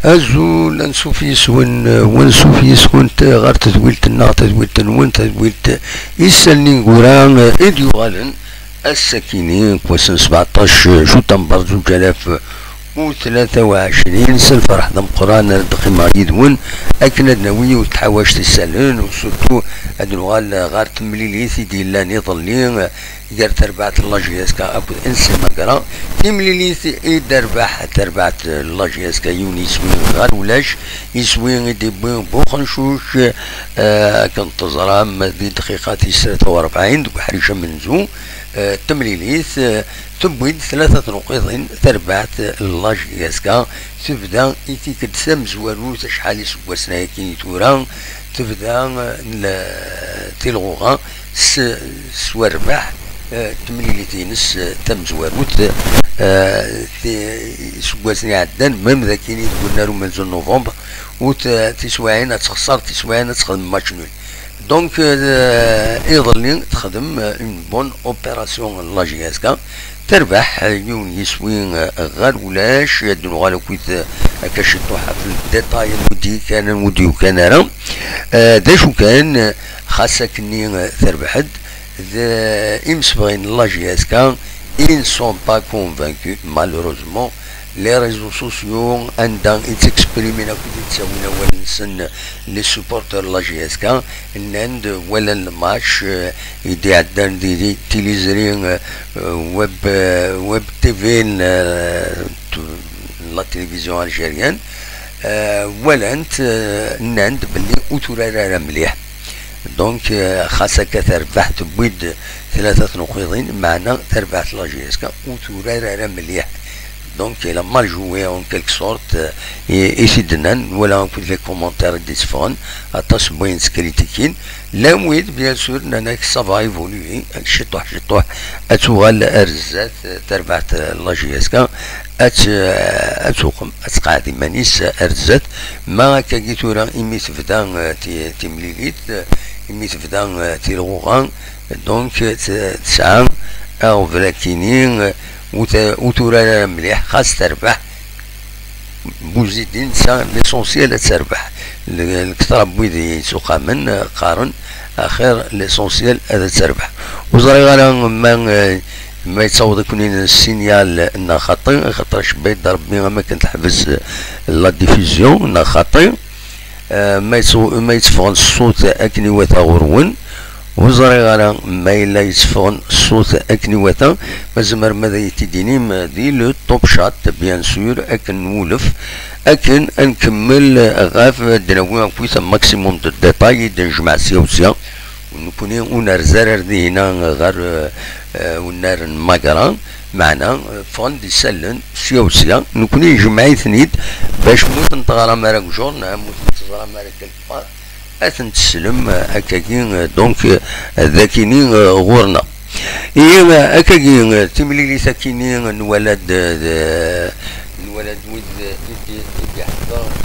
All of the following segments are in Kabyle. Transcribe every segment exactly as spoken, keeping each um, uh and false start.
Azul, ansuf yis-wen, wansuf yis-went ɣer tedwilt-nneɣ, tadwilt-nwen, tadwilt Isallen Ineggura i d-yuɣalen ass-akini n wass n sbeɛṭac jutamber zuǧ alaf u tlata u ɛecrin. S lferḥ d ameqqran ara d-qqimeɣ yid-wen akken ad nawi yiwet tḥawact isallen, u surtout ad nuɣal ɣer temlilit i d-yellan iḍelli gar terbaɛt n la J S K akked N C Magra. Timlilit i d-terbaḥ terbaɛt n la J S K yiwen yiswi ɣer ulac, iswi i d-iwwi Buxencuc, eh, akken teẓram di dqiqa tis tlata u rebɛin deg uḥric amenzu, eh, temlilit, eh, tewwi-d tlata tnuqiḍin terbaɛt n la J S K, tebda i tikkelt tamezwarut acḥal iseggasen ayagi i tura, tebda, eh, l-, tilɣuɣa s, s werbaḥ, eh, temlilit-ines, eh, tamezwarut, eh, ti-, iseggasen iɛeddan, même d akkin i d-gullen ar umenzu n novembre, u t-, tiswiɛin ad texṣer, tiswiɛin ad texdem match nul. Donc, eh, iḍelli texdem, eh, une bonne opération n la J S K, terbeḥ, eh, yiwen yiswi, eh, ɣer ulac, ad nuɣal akkit, eh, akka ciṭuḥ ɣef le détail n wudi kan, n wudi yukan ara. Eh, d acu kan, eh, xas akkenni, eh, terbeḥ-d, d imsebɣin n la J S K, ils ne sont pas convaincus, malheureusement. Les réseaux sociaux, anda i ttexprimin akked i ttawin awal-nsen les supporters n la J S K, nnan-d walan le match, eh, i d-iɛeddan di, di tiliẓri, eh, web, eh, web T V n, eh, la télévision algérienne, eh, walan-t, eh, nnan-d belli ur turar ara mliḥ. Donc, eh, xas akka terbeḥ, tewwi-d tlata tnuqiḍin, meɛna terbeḥ la J S K ur turar ara mliḥ. Donc, elle a mal joué en quelque sorte, eh, i, i t-id-nnan, nwala akked les commentaires i d-itteffɣen, aṭas n wayen ttekritikin. Llan wid, bien sûr, nnan-ak ça va évoluer, ciṭuḥ, ciṭuḥ, ad tuɣal ar zdat, eh, terbaɛt, eh, la J S K, ad t-, ad tuqem, ad tqeɛɛed iman-is ar zdat. Ma akkagi tura, imi tebda, eh, ti-, timlilit, eh, imi tebda, eh, tilɣuɣa, donc, eh, t-, tesɛa aɣbel akini, eh, ur t-, ur turar ara mliḥ, xas terbeḥ. Buzidin, ça, l'essentiel ad terbeḥ. Le-, lekter n wid yettuqamen, eh, qqaren, axir, l'essentiel ad terbeḥ. Ur ẓriɣ ara ma, eh, ma yettaweḍ-iken-in ssinyal neɣ xaṭi, axaṭer icebba-d Rebbi am akken teḥbes, eh, la diffusion neɣ xaṭi. Eh, ma yettw-, ma yetteffɣen ṣṣut akken iwata ɣur-wen, ur ẓriɣ ara ma yella yetteffɣen ṣṣut akken iwata, ma tzemrem ad iyi-t-id-tinim di le top chat, bien sûr, akken nwulef, akken ad nkemmel ɣef ad d-nawi akkit maximum de détails i d-nejmeɛ sya u sya. Nekkni ur nerzi ara ar dihina ɣer, eh, unnar n Magra, meɛna, eh, ffɣen-d isallen sya u sya, nekkni nejmeɛ-iten-id bac ma ur ten-teɣram ara deg journal, ma ur ten-teẓram ara quelque part, ad ten-teslem, eh, akkagi, eh, donc, eh, d akini, eh, ɣur-neɣ. Ihi, eh, akkagi, eh, timlilit akini, eh, nwala-d, eh, nwala-d wid, eh, i d-, i d-iḥeḍren.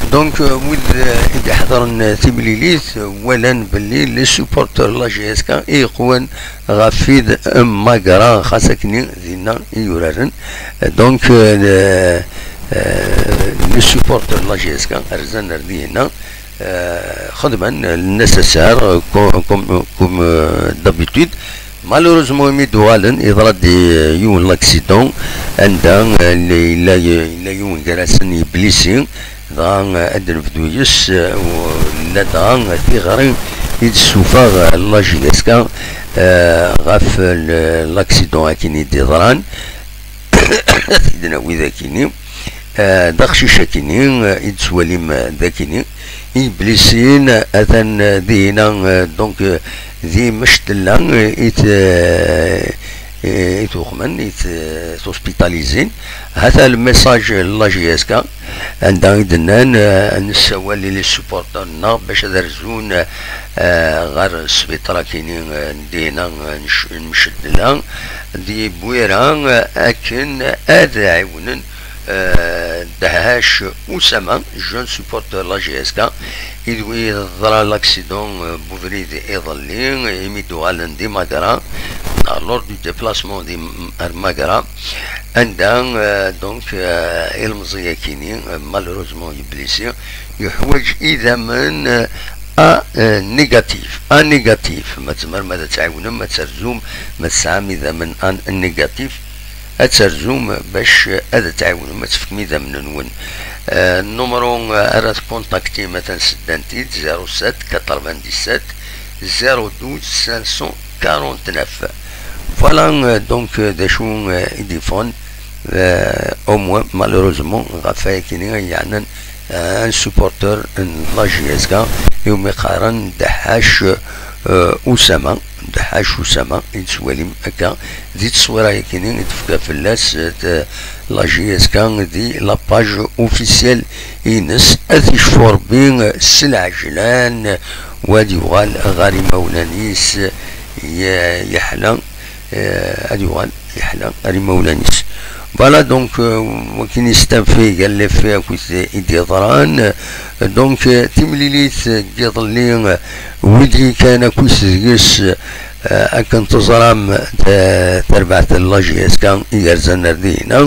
Donc, euh, wid, euh, i d-iḥeḍren, euh, timlilit, euh, walan belli les supporters n la J S K i yeqwan ɣef wid n Magra, xas akkenni dinna i yuraren. Donc, euh, le, euh, les supporters n la J S K rzan ar dihinna, euh, xedmen le nécessaire, euh, comme, comme, comme, euh, d'habitude. Malheureusement, imi d-uɣalen, yeḍra-d, eh, yiwen l'accident, anda, eh, yella, yella yiwen gar-asen yeblisi, dɣa, eh, ad d-nebdu yes, eh, u-, ladɣa, eh, tiɣri i d-tessuffeɣ, eh, la J S K, eh, ɣef, eh, le-, l'accident akin i d-yeḍran. Ad t-id-nawi dakini. Eh, d aqcic akini, eh, i d-tettwalim, eh, dakini. Iblisin, eh, atan, eh, dihina, eh, donc, eh, di Mectella, eh, i t-, eh, eh, i tuxmen, i t-, eh, tuspitalizin. Hata le message n la J S K, anda i d-nnan, eh, nessawal i les supporters-nneɣ bac ad rzun, eh, ɣer sbiṭar akini, eh, n dihina, eh, n c-, n Mectella, di Bwira, eh, akken ad ɛiwnen, eh, Dehhac Usama, jeune supporter la J S K, i d-, i d-teḍra l'accident, eh, n ubrid iḍelli, imi d-uɣalen di Magra, neɣ Lors du déplacement di, ar Magra, anda, euh, donc, euh, ilemẓi-akini, euh, malheureusement yeblisi, yeḥwaǧ idammen, euh, A, euh, négatif, A négatif. Ma tzemrem ad tɛiwnem, ma terzum, ma tesɛam idammen A négatif, ad terzum bac ad tɛiwnem ad tefkem idammen-nwen. Euh, numru, euh, ara tkuntaktim atan seddan-t-id, zéro sept quatre-vingt-dix-sept zéro douze cinq cent quarante-neuf. Voilà, euh, donc, euh, d acu, euh, i d-iffɣen, euh, au moins, malheureusement, ɣef wayakini ay yeɛnan, euh, un supporter n la J S K, iwumi qqaren Dḥac, euh, Usama, Dḥac Usama, i tettwalim akka, di tteswira-yakini i d-tefka fell-as, euh, la J S K di la page officielle ines, ad t-icfu Rebbi s lɛejlan, u ad yuɣal ɣer imawlan-is, ye-, yeḥla, eh, ad yuɣal yeḥla ar imawlan-is. Voilà, donc, euh, wakin istanfi gar les faits akked i d-yeḍran. Donc, euh, timlilit n yiḍelli, euh, wid yekkan akked deg-s, euh, akken teẓram, euh, tarbaɛt n la J S K i yerzan ar dihina,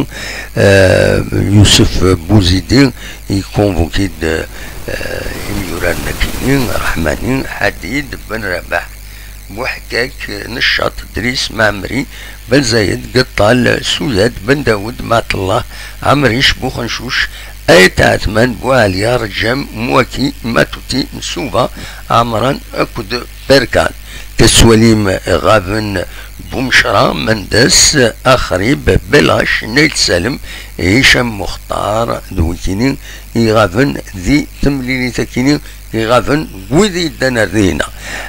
euh, Yusef Bouzidi, ikunvuki-d, euh, imyuraren akini, Raḥmani, Ḥadid, Ben Rabaḥ, Buḥkak, Neccaṭ, Dris, Mɛemmri, Ben Zayed, Geṭṭal, Suyad, Ben Dawed, Maɛṭellah, Ɛemric, Buxencuc, Ayt Ɛetman, Buɛalya, Reǧǧam, Mwaki, Matuti, Msuba, Ɛemran akked Berkan. Tettwalim ɣaben Bumecra, Mendes, Axrib, Belac, Nayt Salem, Hicam Muxtar, d wikini iɣaben di temlilit akini iɣaben deg wid yeddan ar dihina.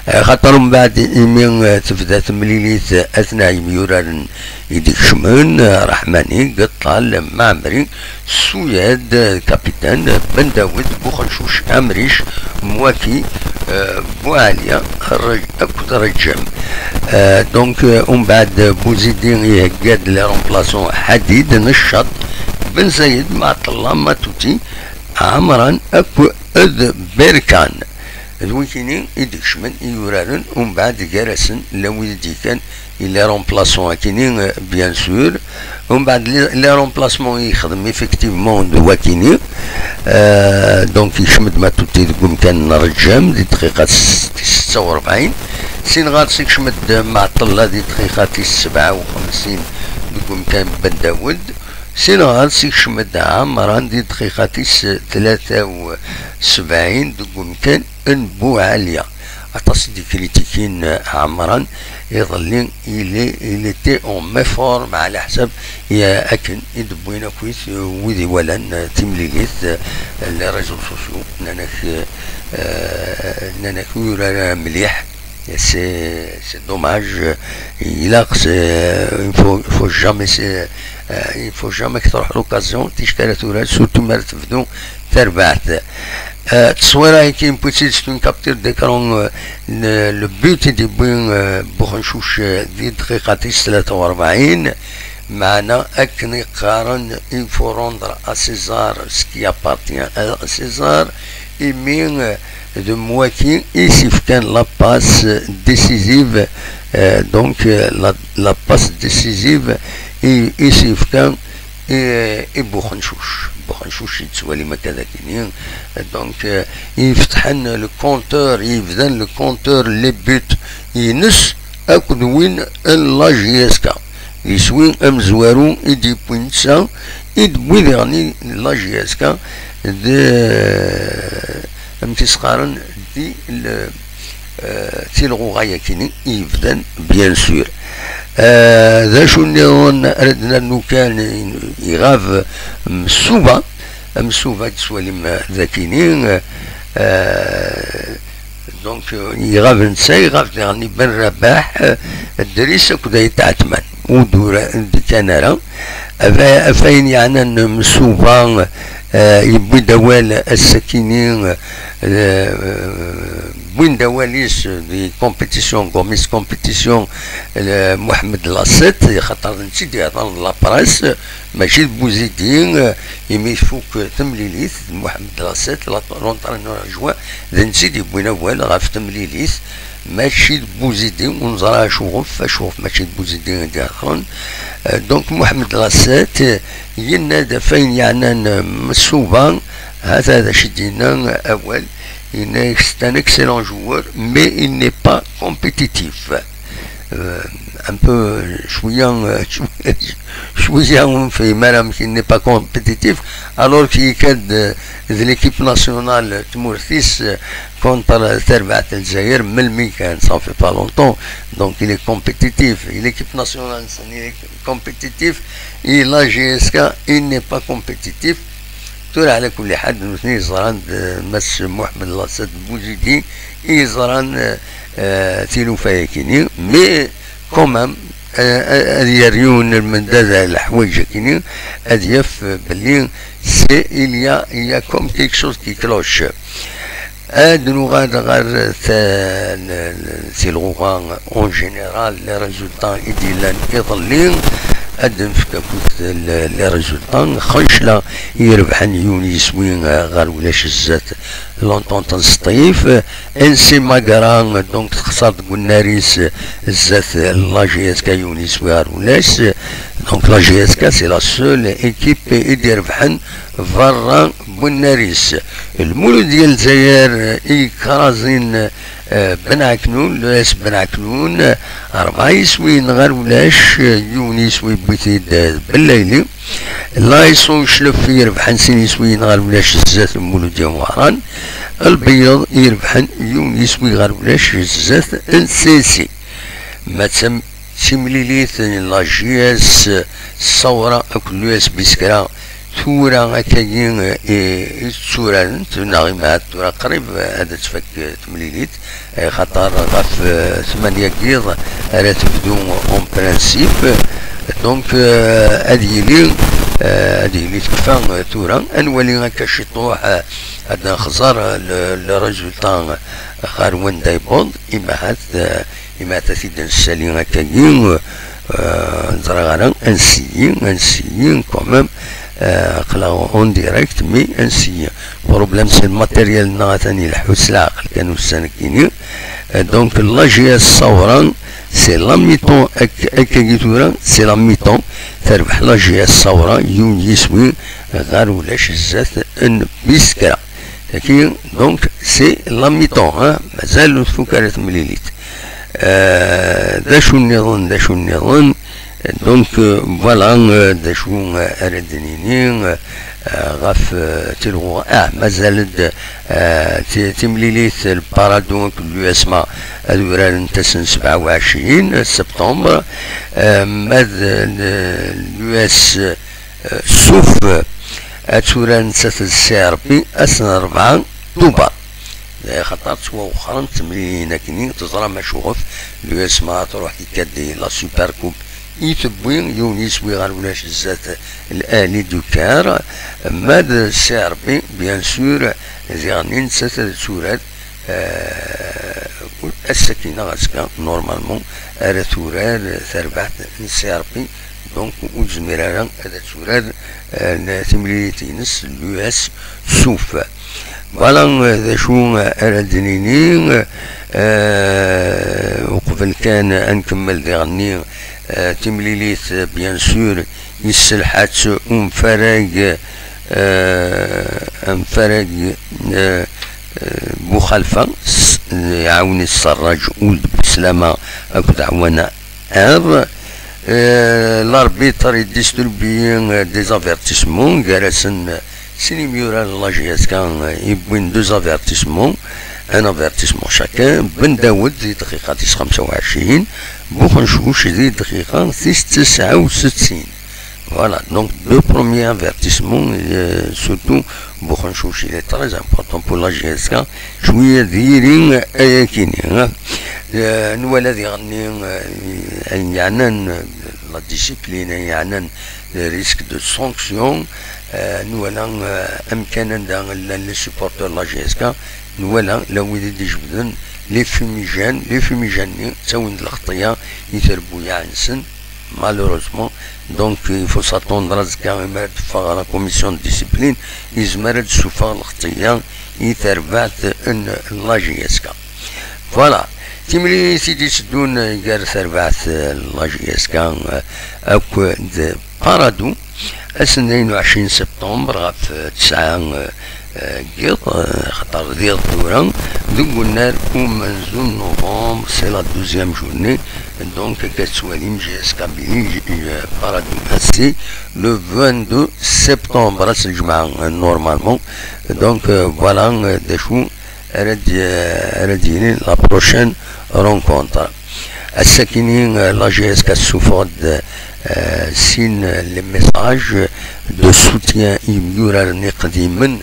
Axaṭer umbeɛd imi, eh, tebda temlilit, eh, atna yemyuraren i d-ikecmen, eh, Raḥmani, Geṭṭal, Mɛemmri, Suyad, eh, Kapitan, Ben Dawed, Buxencuc, Ɛemric, Mwaki, eh, Buɛalya, Re-, akked Reǧǧam. Eh, donc, eh, umbeɛd Bouzidi ihegga-d les remplaçants Ḥadid, Neccaṭ, Ben Zayed, Maɛṭellah, Matuti, Ɛemran akked Berkan. D wikini i d-ikecmen i yuraren, umbeɛd gar-asen llan wid i d-yekkan i les remplaçants akini, euh, bien sûr. Umbeɛd les, les remplacements i yexdem effectivement d wakini. Euh, donc yekcem-d Matuti deg umkan n Reǧǧam di dqiqa tis setta u rebɛin. Sin ɣer-s ikcem-d Maɛṭellah di dqiqa tis sebɛa u xemsin deg umkan n Ben Dawed. Sin ɣer-s ikcem-d Ɛemran di dqiqa tis tlata u sebɛin deg umkan n Buɛalya. Aṭas i d-ikritikin Ɛemran iḍelli, il est, il était en méforme ɛla ḥsab, ya, akken i d-wwin akkit wid iwalan timlilit, les réseaux sociaux, nnan-ak, eh, nnan-ak ur yura ara mliḥ. C'est, c'est dommage. Ilaq, c'est, il faut, il faut jamais, c'est, euh, il faut jamais que tu l'occasion, ticki ara turar, surtout mi ara tebdu terbaɛt. Euh, tteswira-agi n Putin, c'est une capture d'écran, euh, le, le but i d-yewwi, euh, Buxencuc, euh, di dqiqa tis tlata u rebɛin, meɛna akken i qqaren, il faut rendre à César ce qui appartient à César, imi, euh, d mwaki i s-ifkan la passe décisive, euh, donc, euh, la, la passe décisive i, i s-ifkan i, i Buxencuc. Buxencuc yettwalim akka d akini, donc, euh, i ifetḥen le compteur, i yebdan le compteur, les buts ines akked win n la J S K. Iswi amezwaru i d-yewwi netta, i d-wwi diɣen la J S K d, amek i s-qqaren, di l-, eh, tilɣuɣa-yakini i yebdan, bien sûr. Eh, d acu nniḍen ara d-nernu kan, iɣab Msuba, Msuba i d-tettwalim dakini, eh, Donc, euh, iɣab netta, iɣab diɣen Ben Rabaḥ, euh, Dris akked Ayt Ɛetman. Ur d-ura-, d-kkan ara. Afa-, afayen yeɛnan Msuba, euh, yewwi-d awal ass-akini, euh, euh, Win d awal-is di compétition, Gomis compétition, Mohamed Lasset, xaṭer d netta i d-ihedren d la presse, mačči d Bouzidi, imi tfuk temlilit d Mohamed Lasset, l'entraîneur adjoint, d netta i d-yewwin awal ɣef temlilit, mačči d Bouzidi, ur neẓra acuɣef, acuɣef mačči d Bouzidi i d-ihedren. Donc Mohamed Lasset yenna-d ɣef wayen yeɛnan Messouba, hata d acu i d-yenna awal, yenna-yak c'est un excellent joueur, mais il n'est pas compétitif. Un peu, cwiya, cwiya ur nefhim ara amek il n'est pas compétitif, alors qu'il est de l'équipe nationale tmurt-is contre tarbaɛt n Lezzayer, melmi kan, ça fait pas longtemps, donc il est compétitif, et l'équipe nationale, il est compétitif, et la J S K, il n'est pas compétitif. Tura, ɛla kulli ḥal, nutni ẓran d Mass Mohamed Lasset Bouzidi i yeẓran tilufa-yakini, mais quand même, ad yerr yiwen lmendad ar leḥwayeǧ-akini, ad yaf belli c'est, il y a, il y a comme quelque chose qui cloche. Ad nuɣal ɣer tilɣuɣa en général, les résultats i d-yellan iḍelli, ad d-nefk akk les résultats. Xencla i irebḥen yiwen yiswi ɣer ulac zdat l'Entente n Sṭif. N C Magra, donc, texṣer deg unnar-is zdat la J S K yiwen yiswi ɣer ulac. Donc la J S K c'est la seule équipe i d-irebḥen berra n unnar-is. Lmuludya n Lezzayer i yekraẓin Ben Ɛeknun, l'U S Ben Ɛeknun, rebɛa yiswiyen ɣer ulac, yiwen yiswi yewwi-t-id Bellayli. Laïs Uclef irebḥen sin yiswiyen ɣer ulac zdat Lmuludya Wehran. Lbeyyeḍ irebḥen yiwen yiswi ɣer ulac zdat N C C. Ma d timlilit n la J S Sawra akked l'U S Biskra, tura akkagi i tturarent, neɣ imahat tura qrib ad tfak temlilit, xaṭer ɣef tmanya n yiḍ ara tebdu en principe. Donc ad yili, ad yili tekfa tura. Ad nwali akka ciṭuḥ, ad nxeẓẓer le résultat ɣer wanda yewweḍ, imahat imahat ad t-id-nessali akkagi. Ur ẓriɣ ara, ansi, ansi quand même. Aql-aɣ en direct, mais ansi. Problème c'est le matériel-nneɣ atan ileḥḥu s leɛqel kan ussan-agi-ni. Donc la J S Sawra, c'est la mi-temps akkagi tura, c'est la mi-temps. Terbeḥ la J S Sawra yiwen yiswi ɣer ulac zdat n Biskra. Tagi, donc, c'est la mi-temps, hein, mazal ur tfuk ara temlilit. D acu nniḍen, d acu nniḍen? Donc voilà, d acu ara d-nini ɣef tilɣuɣa? Ah, mazal-d timlilit, le Paradou akked l'U S M A ad urarent ass n sebɛa u ɛecrin septembre. Ma d l'U S Suf ad turar nettat d C R P ass n rebɛa Tubeṛ. Xaṭer ttwawexxrent temlilin akkenni, teẓram acuɣef, l'U S M A truḥ tikkad di la Super Coupe i tewwi yiwen yiswi ɣer ulac zdat l'Ahli du Caire, ma d C R P, bien sûr, diɣenni nettat ad turar ass-agi neɣ azekka, normalement, ara turar tarbaɛt n C R P, donc ur tezmir ara ad turar timlilit-ines l'U S Suf. Voilà d acu ara d-nini. Uqbel kan ad nkemmel diɣenni timlilit, bien sûr, yesselḥa-tt umfarag, amfarag Buxalfa, iɛawen-it Serraǧ Uld Buslama akked Ɛwana Iḍ. L'arbitre i distribuye des avertissements, gar-asen sin imyurar n la J S K i yewwin deux avertissements, un avertissement chacun. Ben Daoud di dqiqa tis xemsa u ɛecrin, Buxencuc di dqiqa tis tesɛa u settin. Voilà, donc deux premiers avertissements, surtout Buxencuc, il est très important pour la J S K. Cwiya diri ayakini. Eh, nwala diɣenni, eh, ayen yeɛnan, eh, la discipline, ayen yeɛnan le risque de sanction, eh, nwala, eh, amkan anda llan les supporters de la J S K, nwala la wid i d-ijebden les fumigènes, les fumigènes-nni ttawin-d lxeṭṭya i terbuyaɛ-nsen, malheureusement. Donc, il faut s'attendre azekka imi ara d-teffeɣ la commission de discipline, yezmer ad d-tessufeɣ lxeṭṭya i terbaɛt n la J S K. Voilà, timlilit i d-itteddun gar terbaɛt n la J S K, eh, akked Paradou, ass n tnayen u ɛecrin septembre ɣef, eh, tesɛa, eh, eh, n yiḍ, eh, xaṭer d iḍ tura, deg unnar umenzu n novembre, c'est la douzième journée, donc akka tettwalim J S K Kabylie, J-, J-, Paradou ass-a, le vingt-deux septembre, ass n lǧemɛa, eh, normalement. Donc, eh, voilà, eh, d acu ara d-, ara d-yinin la prochaine rencontre. Ass-akini, eh, la J S K tessufeɣ-d, eh, sin, eh, les messages de soutien i yemyuraren iqdimen,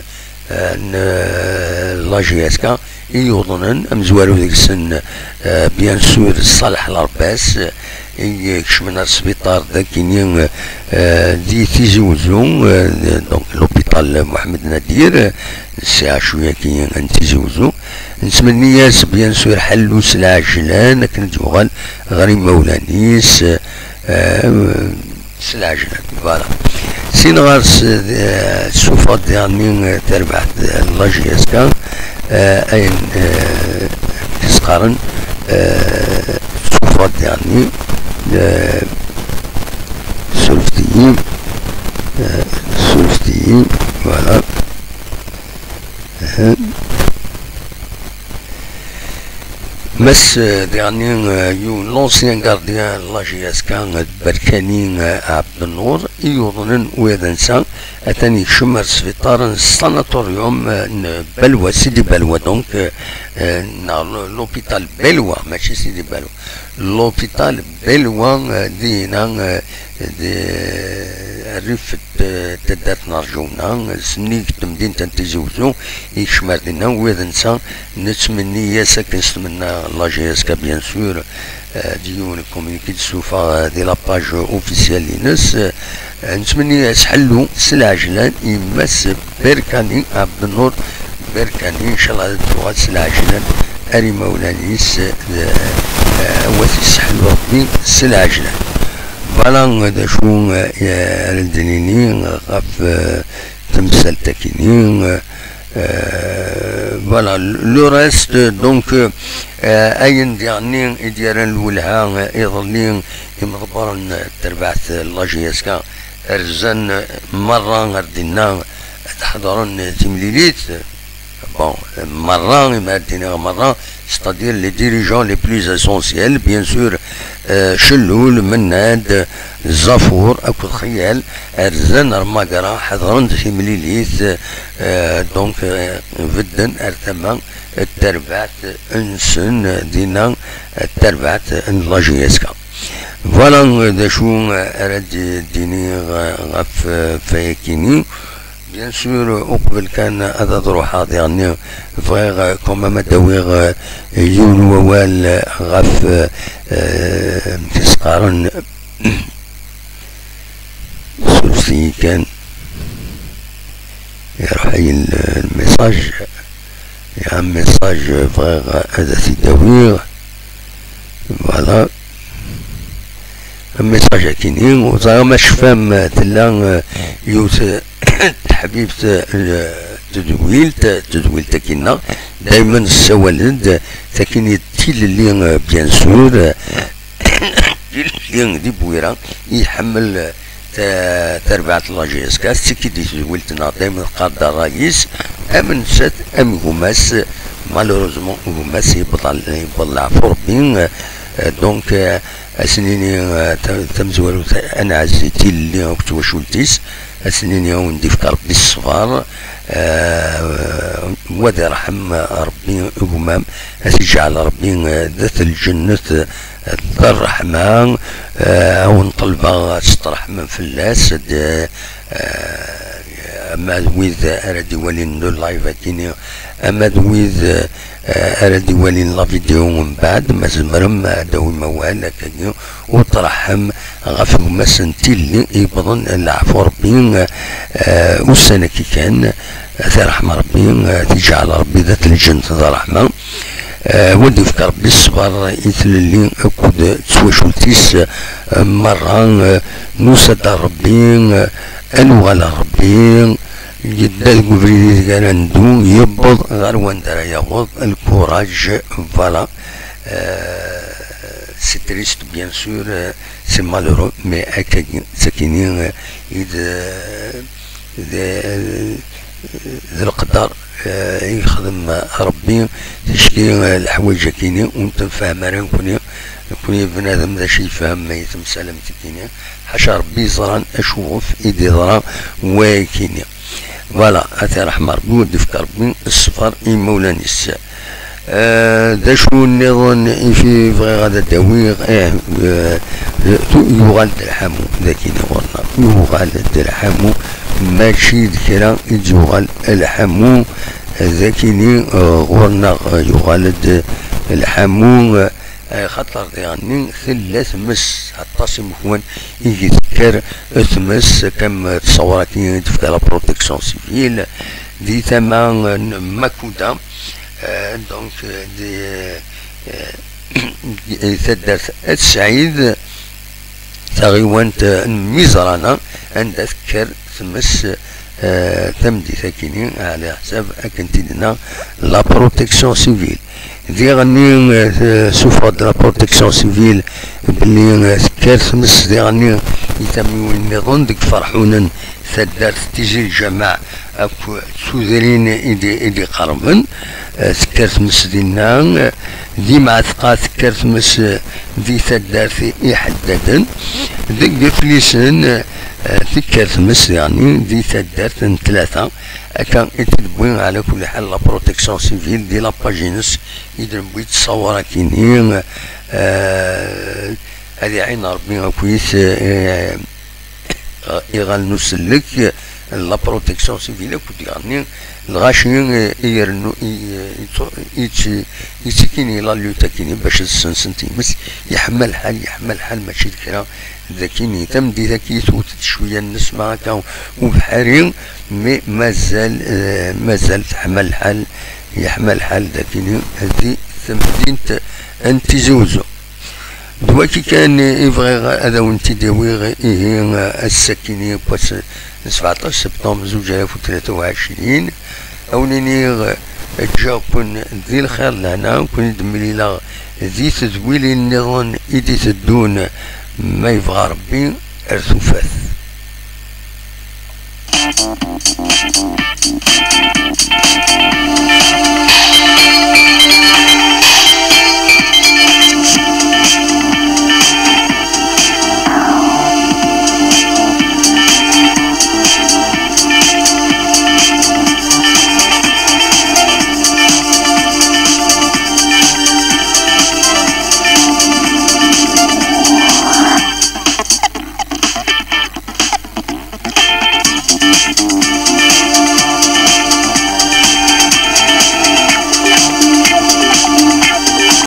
eh, n, eh, la J S K i yuḍnen, amezwaru deg-sen, eh, bien sûr, Ṣaleḥ Lerbas, eh, i ikecmen ar sbiṭar dagini, eh, di Tizi Uzzu, eh, donc l'hôpital Mohamed Nadir, eh, C H U-agi n Tizi Uzzu. Nettmenni-as, bien sûr, ḥellu s lɛejlan akken ad d-yuɣal ɣer imawlan-is, eh, s lɛejlan. Voilà. Sin ɣer-s, eh, tessufeɣ-d diɣenni, eh, terbaɛt, eh, la J S K, eh, ayen, eh, i s-qqaren, eh, tessufeɣ-d diɣenni, eh, surfet-iyi, eh, surfet-iyi, voilà. Eh. Mass, eh, diɣenni, eh, yiwen l'ancien gardien n la J S K, eh, d Berkani, eh, Abdennur, i yuḍnen u d netta atan yekcem ar sbiṭar n sanatorium, eh, n Balwa, Sidi Balwa, donc, eh, eh, neɣ l-, l'hôpital Belwa, mačči Sidi Balwa. L'hôpital Belwa, eh, dinna, eh, di, eh, rrif n taddart n Rǧuna, sennig temdint n Tizi Uzzu, yekcem ar dinna, u d netta nettmenni-as akken s-tmenna la J S K, bien sûr, eh, d yiwen communiqué d-tessufeɣ, eh, di la page officielle-ines, eh, nettmenni-as ḥellu s lɛejlan i Mass Berkani Abdennur Berkani, incallah ad d-tuɣal s lɛejlan ar imawlan-is, eh, eh, ad t-yesseḥlu Rebbi s lɛejlan. Voilà d acu, eh, ara d-nini ɣef, eh, temsalt-akini, eh, eh, voilà, le reste, donc, eh, ayen diɣenni i d-yerran lwelha, eh, iḍelli, imḍebbren n terbaɛt n la J S K rzan merra ar dinna ad ḥeḍren timlilit. Bon, merra, imi ara d-iniɣ merra, c'est-à-dire les dirigeants les plus essentiels, bien sûr, eh, Cellul, Mennad, Zafur akked Xiyal, rzan ar Magra, ḥeḍren-d timlilit, eh, donc, eh, bedden ar tama n terbaɛt-nsen dinna, eh, terbaɛt n la J S K. Voilà d acu ara d-iniɣ ɣef, eh, wayakini. Bien sûr, uqbel kan ad, ad ruḥeɣ diɣenni, bɣiɣ, eh, quand même ad d-awiɣ, eh, yiwen wawal, eh, ɣef, eh, eh, amek i s-qqaren, surfet-iyi kan, iruḥ-iyi l-, lmessage. Ya, message, bɣiɣ ad t-id-awiɣ. Voilà. Message akini, ur ẓriɣ ma tecfam, tella, eh, yiwet, eh, teḥbibt, eh, tedwilt, tedwilt akina, daymen ssawalen-d, takini d tilelli, eh, bien sûr, eh, tilelli di Bwira, iḥemmel, eh, ta-, tarbaɛt n la J S K, tettekki di tedwilt-nneɣ, daymen teqqar-d ṛṛay-is, am nettat, am gma-s, malheureusement, gma-s yewweḍ, yewweḍ leɛfu Ṛebbi, eh, donc, eh, ad s-nini, eh, ta-, tamezwarut, ad nɛezzi tilelli akked twacult-is, ad s-nini a wen-d-ifk Ṛebbi ṣṣber, eh, wa ad iṛḥem Ṛebbi gma-m, ad t-iǧɛel Ṛebbi, eh, d at lǧennet, eh, d ṛṛeḥma, eh, a wen-ṭelbeɣ ad tettṛeḥmem fell-as, d, eh, ama d wid ara d-iwalin le live akini, ama d wid, eh, ara d-iwalin la vidéo mbeɛd, ma tzemrem ad d-tawim awal akkagi, u ṭraḥem ɣef gma-s n tilli yewwḍen leɛfu Rebbi, eh, ussan-agi kan, ad t-iṛḥem Rebbi, eh, ad t-iǧɛel Rebbi d at lǧent d ṛṛeḥma. Eh, wa d-yefk Rebbi ṣṣber i tlelli akked twacult-is, eh, merra, eh, nusa-d ar Rebbi, eh, ad nuɣal ar Rebbi, yedda deg ubrid ideg ara neddu, yewweḍ ɣer wanda ara yaweḍ, lkuraj, voilà. Euh, c'est triste, bien sûr, euh, c'est malheureux, mais akkagi, d takini, euh, i d, euh, d, euh, d leqder, euh, i yexdem Rebbi, ticki, euh, leḥwayeǧ akini, ur ntemfaham ara nekni, nekni bnadem d acu yefhem ma i temsalamt akini, ḥaca Rebbi yeẓran acuɣef i d-yeḍra wayakini. Voilà, ad t-iṛḥem Rebbi, u ad d-yefk Rebbi ṣṣber i yimawlan-is. Eh, d acu nniḍen i fi bɣiɣ ad d-awiɣ? Eh, eh, tu-, yuɣal-d lḥamu, d akini ɣur-neɣ. Yuɣal-d lḥamu, mačči d kra i d-yuɣal lḥamu, d akini, eh, ɣur-neɣ, eh, yuɣal-d lḥamu, eh, Eh, xaṭer diɣenni tella tmes, aṭas imekwan i tekker tmes, kam tṣawṛat i d-tefka la protection civile di tama n Makuda, eh, donc, eh, di, eh, di taddart At Sɛid, taɣiwant n Miẓrana, anda tekker tmes, eh, tameddit akini, ɛla ḥsab akken t-id-tenna la protection civile. Diɣenni, eh, tessuffeɣ-d la protection civile belli, eh, tekker tmes diɣenni i tamiwin nniḍen deg Ferḥunen, taddart Tizi Lǧameɛ akk tudrin i d-, i d-iqerben, eh, tekker tmes dinna, eh, di Mɛatqa tekker tmes, eh, di taddart Iḥeddaden, deg Iflisen, eh, tekker tmes diɣenni di taddart n Tlata. Akka i t-id-wwi, ɛla kulli ḥal, la protection civile di la page-ines i d-newwi ttṣawṛat-agi-nni, eh, ad iɛin Rebbi akkit, eh, iɣallen n usellek, la protection civile akked diɣenni lɣaci, eh, i irennu, i, eh, i ttu-, i tt-, i ttikini la lutte-agi-nni bac ad ssensen times. Yeḥma lḥal, yeḥma lḥal, mačči d kra. Dakini, tameddit-agi tewwet-d cwiya n nnesma akka ubeḥri, mais mazal, eh, mazal teḥma lḥal, yeḥma lḥal dakini di temdint n Tizi Uzzu. D wagi kan i bɣiɣ ad awen-t-id-awiɣ, ihi, ass-akini n wass n sebɛeṭṭac septembre zuǧ alaf u tlata u ɛecrin. Ad wen-iniɣ, ǧǧiɣ-ken di lxir d lehna, ken-id-mlileɣ di tedwilin nniḍen i d-iteddun, ma yebɣa Rebbi, ar tufat.